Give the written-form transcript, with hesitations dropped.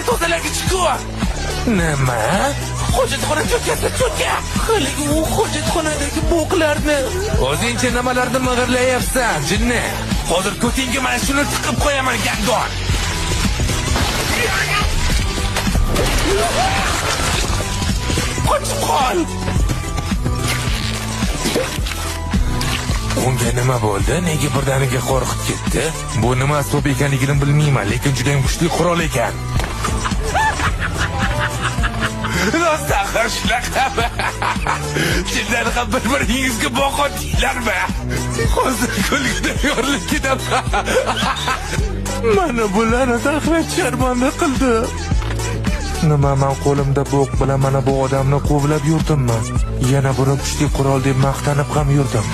tozalagich-ku. Nima? Hojatxona cho'tkasi, cho'tka. Haligi u hojatxonadagi bo'qlarni. O'zingcha nimalarni mig'irlayapsan, jinni? Hozir ko'tingga mana shuni tiqib qo'yaman, gandon. Qochib qol. Unga nima bo'ldi? Nega birdaniga qo'rqib ketdi? Bu nima asbob ekanligini bilmayman, lekin juda ham kuchli qurol ekan. Rostdan ham shunaqami? Chindan ham bir-biringizga boqotinglarmi? Hozir kulgidan yorilib ketaman. Mana bularni dahshat sharmanda qildi. Nima, man qo'limda bo'q bilan mana bu odamni quvlab yurdimmi? Yana buni kuchli qurol deb maqtanib ham yurdim.